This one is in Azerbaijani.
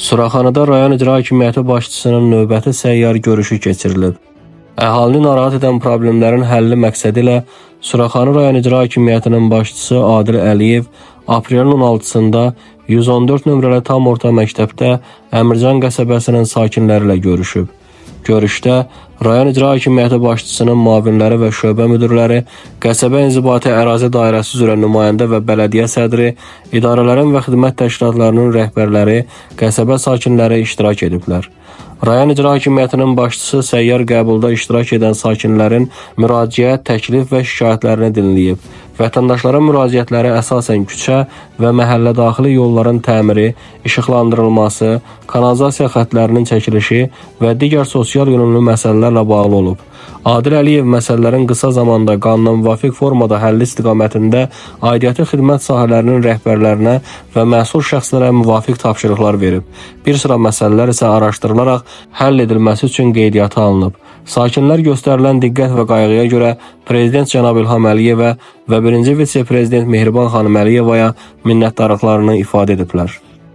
Suraxanıda rayon icra hakimiyyəti başçısının növbəti səyyar görüşü keçirilib. Əhalini narahat edən problemlərin həlli məqsədi ilə Suraxanı rayon icra hakimiyyətinin başçısı Adil Əliyev aprelin 16-sında 114 nömrəli tam orta məktəbdə Əmircan qəsəbəsinin sakinləri ilə görüşüb. Görüşdə rayon icra hakimiyyəti başçısının müavinləri və şöbə müdirləri, qəsəbə inzibati ərazi dairəsi üzrə nümayəndə və bələdiyyə sədri, idarələrin və xidmət təşkilatlarının rəhbərləri, qəsəbə sakinləri iştirak ediblər. Rayon icra hakimiyyətinin başçısı səyyar qəbulda iştirak edən sakinlərin müraciət, təklif və şikayətlərini dinləyib. Vətəndaşların müraciətləri əsasən küçə və məhəllə daxili yolların təmiri, işıqlandırılması, kanalizasiya xəttlərinin çəkilişi və digər sosial yönümlü məsələlərlə bağlı olub. Adil Əliyev məsələlərin qısa zamanda qanuna müvafiq formada həlli istiqamətində aidiyyəti xidmət sahələrinin rəhbərlərinə və məsul şəxslərə müvafiq tapşırıqlar verib. Bir sıra məsələlər isə araşdırılaraq həll edilməsi üçün qeydiyyata alınıb. Sakinlər göstərilən diqqət və qayğıya görə Prezident cənab İlham Əliyevə və birinci vitse-prezident Mehriban xanım Əliyevaya minnətdarlıqlarını ifadə ediblər.